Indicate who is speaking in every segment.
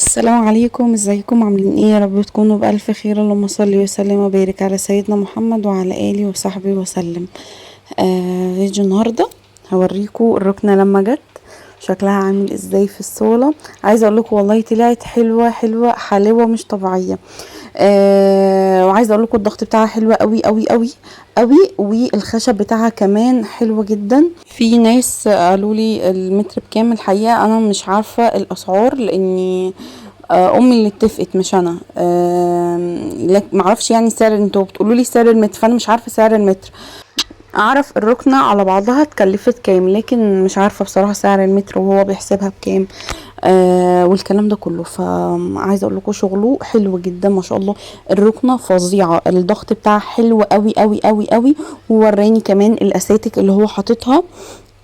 Speaker 1: السلام عليكم، ازيكم؟ عاملين ايه؟ يا رب تكونوا بألف خير. اللهم صل وسلم وبارك على سيدنا محمد وعلى آله وصحبه وسلم. فيديو النهارده هوريكم الركنه لما جت شكلها عامل ازاي في الصاله. عايزه اقول لكم والله طلعت حلوة حلوة حلاوة مش طبيعية. وعايزه اقول لكم الضغط بتاعها حلو قوي قوي قوي قوي، والخشب بتاعها كمان حلو جدا. في ناس قالوا لي المتر بكام، الحقيقة انا مش عارفه الاسعار لاني امي اللي اتفقت مش انا. معرفش يعني سعر، انتوا بتقولوا لي سعر المتر فانا مش عارفه سعر المتر. اعرف الركنه على بعضها اتكلفت كام، لكن مش عارفه بصراحة سعر المتر وهو بيحسبها بكام والكلام ده كله. فعايزه اقول لكم شغله حلو جدا ما شاء الله، الركنه فظيعة، الضغط بتاعها حلو قوي قوي قوي قوي. ووراني كمان الاساتك اللي هو حاططها،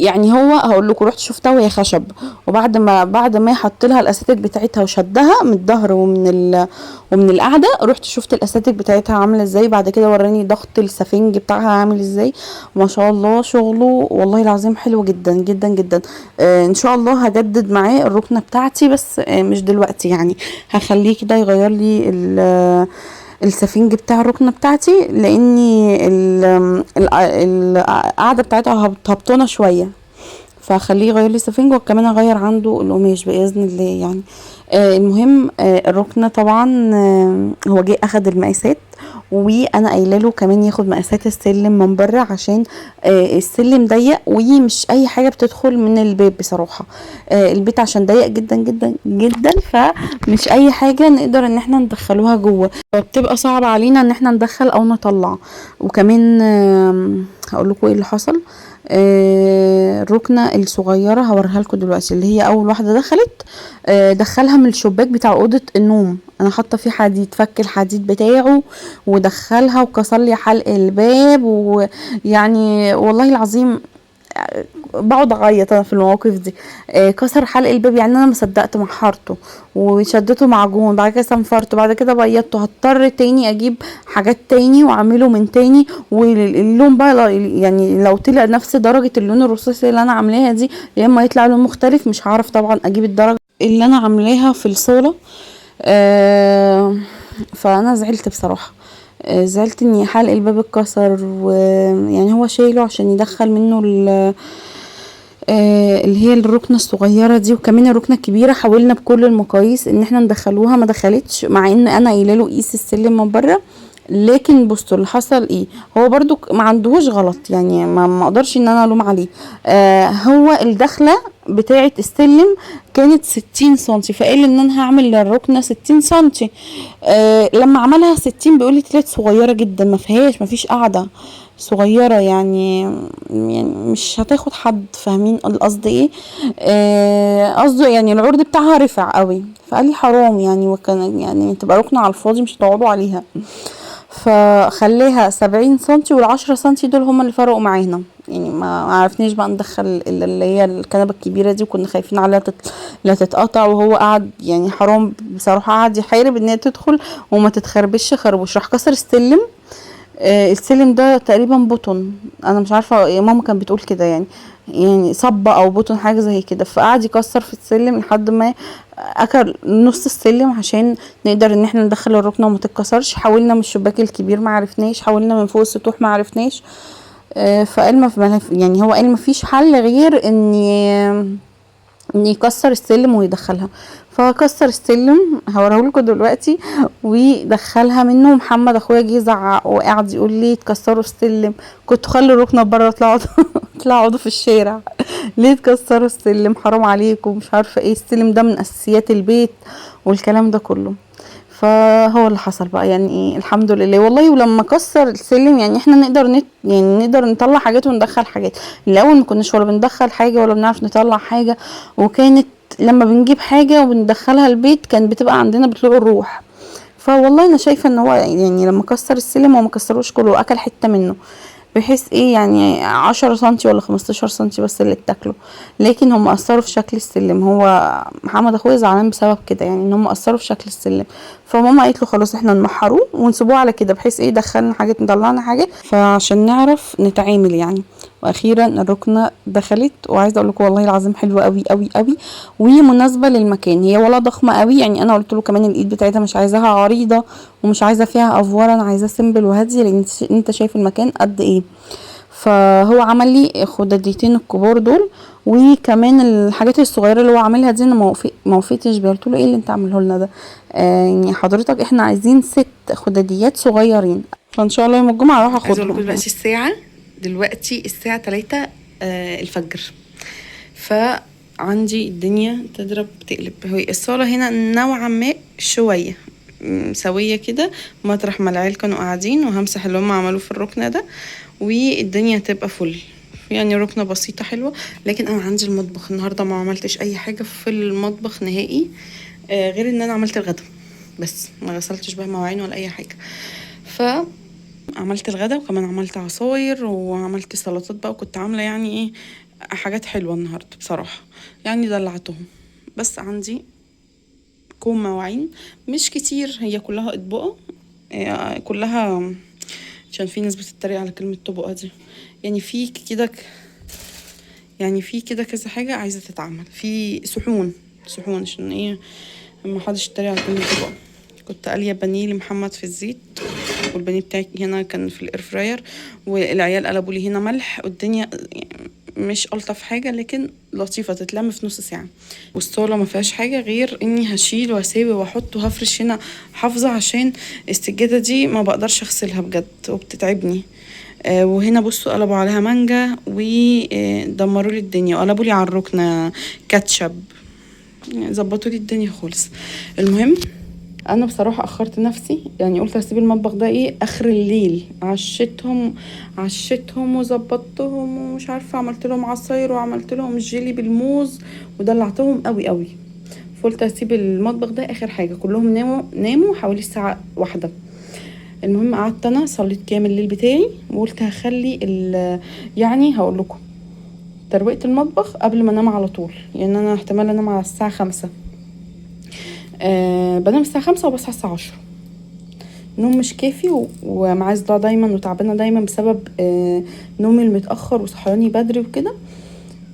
Speaker 1: يعني هو هقول لكم رحت شفتها وهي خشب، وبعد ما حط لها الاساتك بتاعتها وشدها من الظهر ومن القعدة، رحت شفت الاساتك بتاعتها عامله ازاي. بعد كده وراني ضغط السفنج بتاعها عامل ازاي، ما شاء الله شغله والله العظيم حلو جدا جدا جدا. ان شاء الله هجدد معاه الركنه بتاعتي، بس مش دلوقتي، يعني هخليه كده يغير لي السفنج بتاع الركنه بتاعتي، لاني القعدة بتاعتها هبطانه شوية، فخليه يغير لي السفنج، وكمان اغير عنده القماش باذن الله يعني. المهم الركنه طبعا هو جه اخد المقاسات، وانا قايله له كمان ياخد مقاسات السلم من بره عشان السلم ضيق ومش اي حاجة بتدخل من الباب بصراحة. البيت عشان ضيق جدا جدا جدا، فمش اي حاجة نقدر ان احنا ندخلوها جوه، فبتبقى صعب علينا ان احنا ندخل او نطلع. وكمان هقول لكم ايه اللي حصل. الركنه الصغيرة هوريها لكم دلوقتي، اللي هي اول واحدة دخلت، دخلها من الشباك بتاع اوضة النوم، انا حاطه فيه حديد، فك الحديد بتاعه ودخلها وكسر لي حلق الباب، ويعني والله العظيم بقعد اعيط انا في المواقف دي. كسر حلق الباب، يعني انا ما صدقت محرته وشدته معجون، بعد كده صنفرته، بعد كده بيضته، هضطر تاني اجيب حاجات تاني واعمله من تاني. واللون بقى يعني لو طلع نفس درجة اللون الرصاصي اللي انا عاملاها دي، يا اما يطلع لون مختلف، مش هعرف طبعا اجيب الدرجة اللي انا عاملاها في الصالة. فانا زعلت بصراحة، زعلت ان حلق الباب اتكسر، ويعني هو شايله عشان يدخل منه اللي هي الركنه الصغيرة دي. وكمان الركنه الكبيرة حاولنا بكل المقاييس ان احنا ندخلوها، ما دخلتش، مع ان انا قايله له قيس السلم من بره. لكن بصوا اللي حصل ايه، هو برضو ما عندهوش غلط، يعني ما اقدرش ان انا الوم عليه. هو الدخلة بتاعه السلم كانت 60 سنتي، فقال ان انا هعمل للركنه 60 سنتي. لما عملها 60 بيقول لي طلعت صغيرة جدا، ما فيهاش، ما فيش قاعدة صغيرة، يعني مش هتاخد حد، فاهمين القصد ايه؟ قصده يعني العرض بتاعها رفع قوي، فقال لي حرام يعني، وكان يعني تبقى ركنه على الفاضي مش هتقعدوا عليها. فخليها 70 سنتي، والعشرة سنتي دول هما اللي فرقوا معانا، يعني ما عرفناش بقى ندخل اللي هي الكنبة الكبيرة دي، وكنا خايفين عليها لا تتقطع، وهو قعد يعني حرام بصراحة، قعد يحارب ان هي تدخل وما تتخربش خربوش. راح كسر السلم. السلم ده تقريبا بطن، انا مش عارفه يا ماما كانت بتقول كده، يعني صبه او بطن حاجة زي كده. فقعد يكسر في السلم لحد ما اكل نص السلم عشان نقدر ان احنا ندخل الركنه وما تتكسرش. حاولنا من الشباك الكبير ما عرفناش، حاولنا من فوق السطوح ما عرفناش. فقال ما في، يعني هو قال ما فيش حل غير ان يكسر السلم ويدخلها. فكسر السلم، هوريهولكوا دلوقتي، ودخلها منه. محمد اخويا جه يزعق وقعد يقول لي تكسروا السلم، كنت خلوا الركنه بره، اطلعوا اقعدوا في الشارع، ليه تكسروا السلم، حرام عليكم، مش عارفه ايه، السلم ده من اساسيات البيت والكلام ده كله. فهو اللي حصل بقى، يعني ايه، الحمد لله والله. ولما كسر السلم يعني احنا نقدر يعني نقدر نطلع حاجات وندخل حاجات. الاول ما كناش ولا بندخل حاجة ولا بنعرف نطلع حاجة، وكانت لما بنجيب حاجة وبندخلها البيت كان بتبقى عندنا بطلوع الروح. فوالله انا شايفه ان هو يعني لما كسر السلم هو ما كسروش كله، اكل حتة منه، بحيث ايه يعني 10 سنتي ولا 15 سنتي بس اللي اتاكلوا، لكن هم اثروا في شكل السلم. هو محمد اخويا زعلان بسبب كده، يعني ان هم اثروا في شكل السلم. فماما قالت له خلاص احنا نمحروه ونسيبوه على كده، بحيث ايه دخلنا حاجات نطلعنا حاجات، فعشان نعرف نتعامل يعني. واخيرا الركنه دخلت، وعايزه اقول لكم والله العظيم حلوة قوي قوي قوي ومناسبة للمكان. هي ولا ضخمة قوي، يعني انا قلت له كمان الايد بتاعتها مش عايزاها عريضة ومش عايزه فيها افوار، انا عايزاها simple وهاديه، لان انت شايف المكان قد ايه. فهو عمل لي خداديتين الكبار دول، وكمان الحاجات الصغيرة اللي هو عاملها دي انا ما وافقتش بيها. قلت له ايه اللي انت عامله لنا ده؟ يعني حضرتك احنا عايزين 6 خداديات صغيرين. فان شاء الله يوم الجمعة اروح اخدهم.
Speaker 2: عايزه اقول لكم دلوقتي الساعة 3 الفجر، فعندي الدنيا تضرب تقلب. هي الصاله هنا نوعا ما شوية سويه كده، مطرح ما العيال كانوا قاعدين، وهمسح اللي هم عملوه في الركن ده والدنيا هتبقى فل، يعني ركنه بسيطة حلوة. لكن انا عندي المطبخ النهارده ما عملتش اي حاجة في المطبخ نهائي، غير ان انا عملت الغدا بس، ما غسلتش بقى مواعين ولا اي حاجة. ف عملت الغدا وكمان عملت عصاير وعملت سلطات بقى، وكنت عامله يعني ايه حاجات حلوة النهارده بصراحة، يعني دلعتهم. بس عندي كوم مواعين مش كتير، هي كلها اطباق، كلها عشان في ناس بتتريق على كلمة طبقه دي، يعني في كده يعني في كده كذا حاجة عايزه تتعمل، في صحون عشان ايه ما حدش يتريق على كلمة طبقه. كنت قاليه بانيه لمحمد في الزيت، والبانيه بتاعي هنا كان في ال air fryer، والعيال قلبوا لي هنا ملح، والدنيا مش الطف حاجة لكن لطيفة تتلم في نص ساعة. والصاله ما فيهاش حاجة غير اني هشيل واساوي واحط وهفرش هنا حافظه، عشان السجادة دي ما بقدرش اغسلها بجد وبتتعبني. وهنا بصوا قلبوا عليها مانجا ودمروا لي الدنيا، وقلبوا لي على الركنه كاتشب، يعني ظبطوا لي الدنيا خالص. المهم انا بصراحة اخرت نفسي، يعني قلت هسيب المطبخ ده ايه اخر الليل، عشتهم وظبطتهم ومش عارفه، عملت لهم عصاير وعملت لهم جيلي بالموز ودلعتهم قوي قوي. فقلت هسيب المطبخ ده اخر حاجة. كلهم ناموا حوالي الساعة 1. المهم قعدت انا صليت كام الليل بتاعي، وقلت هخلي يعني هقول لكم ترويقه المطبخ قبل ما انام على طول، لان يعني انا احتمال انام على الساعة 5. بنام الساعة 5 وبصحى الساعة 10. نوم مش كافي ومعايا صداع دايما وتعبانة دايما بسبب نومي المتأخر وصحياني بدري وكده،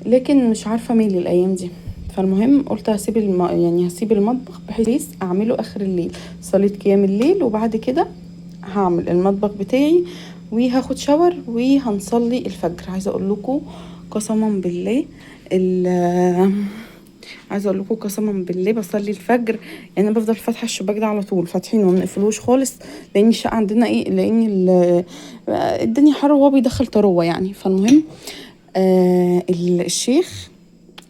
Speaker 2: لكن مش عارفة مالي الأيام دي. فالمهم قلت هسيب يعني هسيب المطبخ بحيث أعمله آخر الليل. صليت قيام الليل وبعد كده هعمل المطبخ بتاعي وهاخد شاور وهنصلي الفجر. عايزة أقول لكم قسما بالله عايزه اقول لكم قسما بالله بصلي الفجر، يعني انا بفضل فاتحة الشباك ده على طول، فاتحينه وما بنقفلوش خالص، لان الشقة عندنا ايه، لان الدنيا حر وهو بيدخل طروه يعني. فالمهم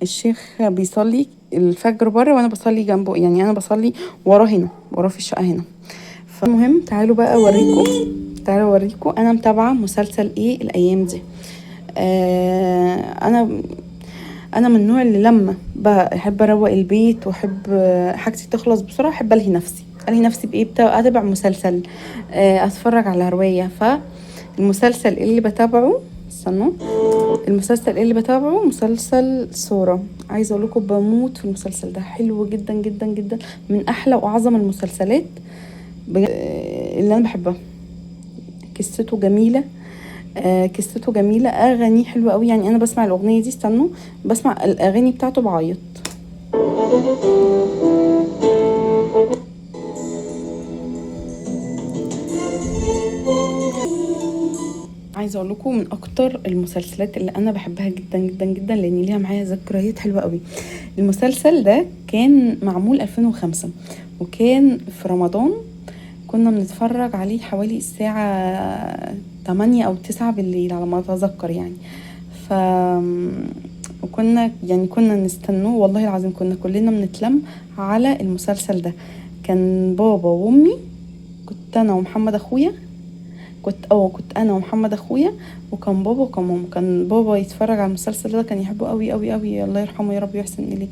Speaker 2: الشيخ بيصلي الفجر بره وانا بصلي جنبه، يعني انا بصلي وراه هنا، وراه في الشقة هنا. فالمهم تعالوا بقى اوريكم، تعالوا اوريكم انا متابعه مسلسل ايه الايام دي. انا من النوع اللي لما بحب اروق البيت واحب حاجتي تخلص بسرعة، احب الهي نفسي. الهي نفسي بايه؟ اتابع مسلسل، اتفرج على رواية. فالمسلسل اللي بتابعه، استنوا، المسلسل اللي بتابعه مسلسل سورة. عايزه اقول لكم بموت في المسلسل ده، حلو جدا جدا جدا، من احلى واعظم المسلسلات اللي انا بحبها. قصته جميلة، قصته جميلة، اغانيه حلوة قوي. يعني انا بسمع الاغنية دي، استنوا، بسمع الاغاني بتاعته بعيط. عايزه اقول لكم من اكتر المسلسلات اللي انا بحبها جدا جدا جدا، لان ليها معايا ذكريات حلوة قوي. المسلسل ده كان معمول 2005، وكان في رمضان، كنا بنتفرج عليه حوالي الساعة 8 أو 9 بالليل على ما أتذكر يعني. وكنا يعني كنا نستنوه والله العظيم، كنا كلنا بنتلم على المسلسل ده. كان بابا وأمي، كنت أنا ومحمد أخويا، كنت أنا ومحمد أخويا، وكان بابا وكان ماما. كان بابا يتفرج على المسلسل ده، كان يحبه قوي قوي قوي، الله يرحمه يا رب ويحسن إليه.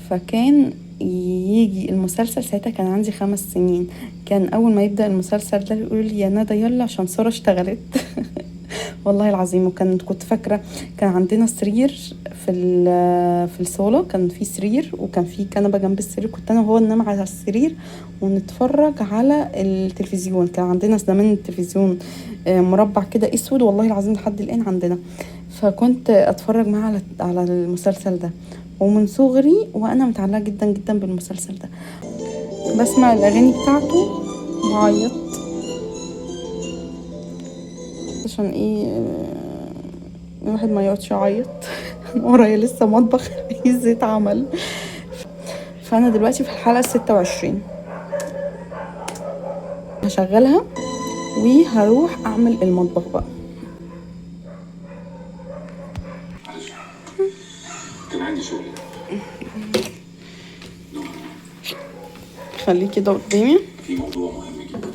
Speaker 2: فكان يجي المسلسل ساعتها كان عندي 5 سنين، كان اول ما يبدا المسلسل ده يقول لي يا ندى يلا عشان ساره اشتغلت. والله العظيم. وكان كنت فاكره كان عندنا سرير في الصاله، كان في سرير وكان في كنبة جنب السرير، كنت انا وهو ننام على السرير ونتفرج على التلفزيون. كان عندنا زمان التلفزيون
Speaker 1: مربع كده اسود، والله العظيم لحد الان عندنا. فكنت اتفرج معاه على المسلسل ده، ومن صغري وانا متعلقه جدا جدا بالمسلسل ده. بسمع الاغاني بتاعته بعيط عشان ايه الواحد ما يقعدش يعيط. ورايا لسه مطبخ عايز يتعمل. فانا دلوقتي في الحلقة 26 هشغلها وهروح اعمل المطبخ بقى.
Speaker 3: كان عندي شغل.
Speaker 1: خليه كده قدامي.
Speaker 3: في موضوع مهم جدا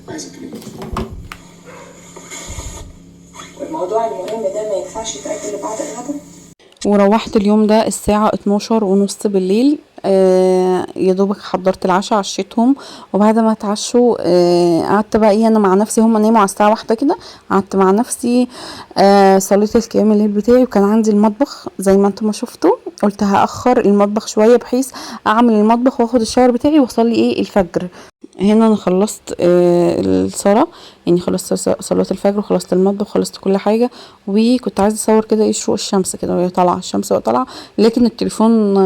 Speaker 3: عايز اكلمك فيه.
Speaker 4: والموضوع المهم ده ما ينفعش يتأجل لبعد الغدا.
Speaker 1: وروحت اليوم ده الساعة 12:30 بالليل. يا دوبك حضرت العشاء، عشيتهم، وبعد ما اتعشوا قعدت بقى ايه انا مع نفسي. هم ناموا على الساعة 1 كده، قعدت مع نفسي، صليت القيام الليل بتاعي. وكان عندي المطبخ زي ما انتم ما شفتوا، قلت هأخر المطبخ شوية بحيث اعمل المطبخ واخد الشاور بتاعي واصلي ايه الفجر. هنا انا خلصت الصلاة، يعني خلصت صلاة الفجر وخلصت المطبخ وخلصت كل حاجة. وكنت عايزة اصور كده ايه شروق الشمس كده وهي طالعة، الشمس وهي طالعة، لكن التليفون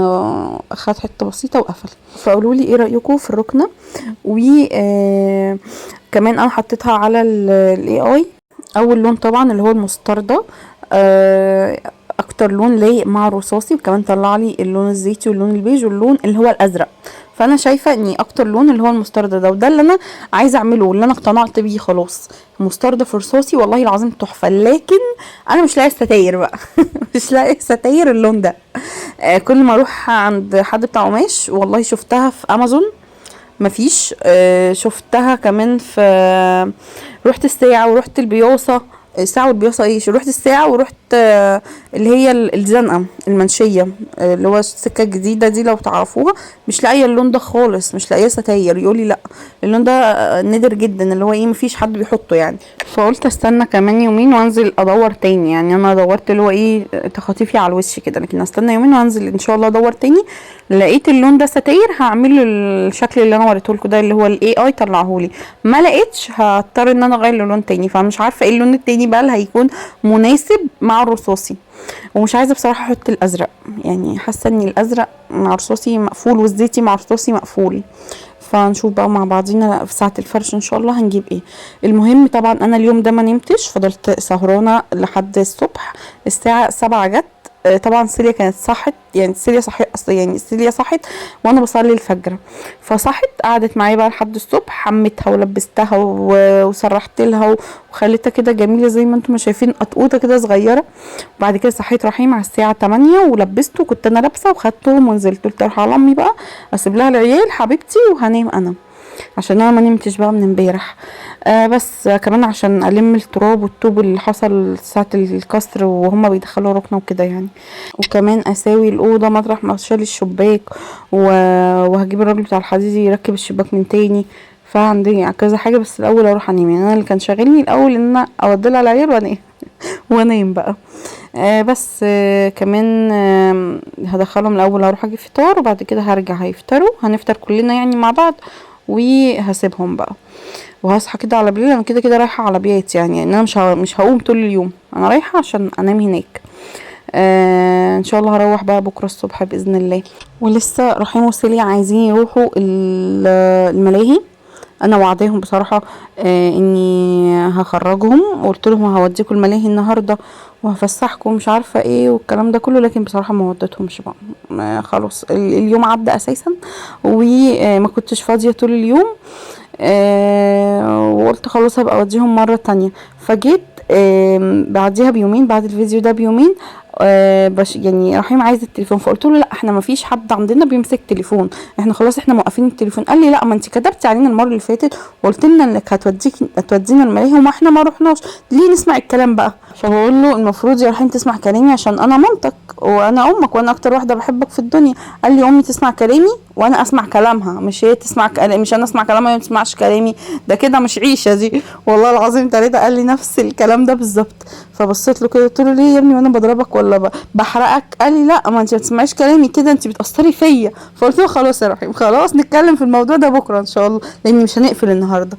Speaker 1: خد حتة بسيطة وقفل. فقولوا لي ايه رأيكم في الركنة. و كمان انا حطيتها على ال AI. اول لون طبعا اللي هو المستردة، اكتر لون لايق مع الرصاصي، وكمان طلع لي اللون الزيتي واللون البيج واللون اللي هو الازرق. فانا شايفه ان اكتر لون اللي هو المستردة ده، وده اللي انا عايزه اعمله واللي انا اقتنعت بيه خلاص. مستردة في رصاصي والله العظيم تحفة، لكن انا مش لاقيه ستاير بقى. مش لاقيه ستاير اللون ده. كل ما اروح عند حد بتاع قماش، والله شفتها في امازون مفيش، شفتها كمان في، رحت الساعة ورحت البياصه، الساعة والبياصه ايه، رحت الساعة ورحت اللي هي الزنقة المنشيه، اللي هو السكة الجديدة دي لو تعرفوها، مش لاقيه اللون ده خالص، مش لاقيه ستاير. يقولي لا اللون ده نادر جدا، اللي هو ايه مفيش حد بيحطه يعني. فقلت استنى كمان يومين وانزل ادور تاني، يعني انا دورت اللي هو ايه تخاطيفي على الوش كده، لكن استنى يومين وانزل ان شاء الله ادور تاني. لقيت اللون ده ستاير هعمله الشكل اللي انا وريته لكم ده اللي هو ال AI طلعهولي. ما لقيتش هضطر ان انا اغير لون تاني، فمش عارفه ايه اللون التاني بقى اللي هيكون مناسب مع الرصاصي. ومش عايزه بصراحة احط الازرق، يعني حاسه ان الازرق مع الرصاصي مقفول والزيتي مع الرصاصي مقفول. فنشوف بقى مع بعضينا في ساعة الفرش ان شاء الله هنجيب ايه. المهم طبعا انا اليوم ده ما نمتش، فضلت سهرانة لحد الصبح الساعة 7 جت. طبعا سيليا كانت صحت، يعني سيليا صحت اصلا، يعني سيليا صحت وانا بصلي الفجر، فصحت قعدت معايا بقى لحد الصبح، حميتها ولبستها وسرحت لها وخليتها كده جميلة زي ما انتم شايفين، قطقوطه كده صغيرة. وبعد كده صحيت رحيم على الساعة 8 ولبسته، كنت انا لابسه وخدتهم ونزلت، قلت اروح على امي بقى اسيب لها العيال حبيبتي وهنام انا، عشان انا ما نمتش بقى من امبارح. بس كمان عشان الم التراب والطوب اللي حصل ساعة الكسر وهما بيدخلوا ركنه وكده يعني. وكمان اساوي الاوضة مطرح ما شال الشباك، وهجيب الراجل بتاع الحديد يركب الشباك من تاني. فعندي كذا حاجة، بس الاول اروح انام. يعني انا اللي كان شاغلني الاول ان انا اودي لها العيال وانام وانام بقى. بس كمان هدخلهم الاول، اروح اجيب فطار وبعد كده هرجع هيفطروا، هنفطر كلنا يعني مع بعض، وهسيبهم بقى وهصحى كده على بالليل. انا كده كده رايحة على بيت، يعني انا مش هقوم طول اليوم، انا رايحة عشان انام هناك. ان شاء الله هروح بقى بكره الصبح باذن الله. ولسه رحيم وسيليا عايزين يروحوا الملاهي، انا وعداهم بصراحة اني هخرجهم، وقلت لهم هوديكم الملاهي النهارده وهفسحكم مش عارفه ايه والكلام ده كله، لكن بصراحة ما وديتهمش بقى، خلاص اليوم عدى اساسا وما كنتش فاضية طول اليوم، وقلت خلاص هبقى اوديهم مرة تانية. فجيت بعديها بيومين، بعد الفيديو ده بيومين، يعني رحيم عايز التليفون، فقلت له لا احنا ما فيش حد عندنا بيمسك تليفون، احنا خلاص احنا موقفين التليفون. قال لي لا ما انت كدبتي علينا المرة اللي فاتت وقلت لنا انك هتودينا الملاهي وما احنا ما رحناش، ليه نسمع الكلام بقى؟ فبقول له المفروض يا رحيم تسمع كلامي عشان انا مامتك وانا امك وانا اكتر واحدة بحبك في الدنيا. قال لي امي تسمع كلامي وانا اسمع كلامها، مش هي تسمع مش انا اسمع كلامها وهي ما تسمعش كلامي، ده كده مش عيشه دي والله العظيم. 3 قال لي نفس الكلام ده بالظبط. فبصيت له كده قلت له ليه يا ابني وانا بضربك ولا بحرقك؟ قال لي لا ما انت ما بتسمعيش كلامي كده، انت بتاثري فيا. فقلت له خلاص يا رحيم خلاص نتكلم في الموضوع ده بكره ان شاء الله، لاني مش هنقفل النهارده.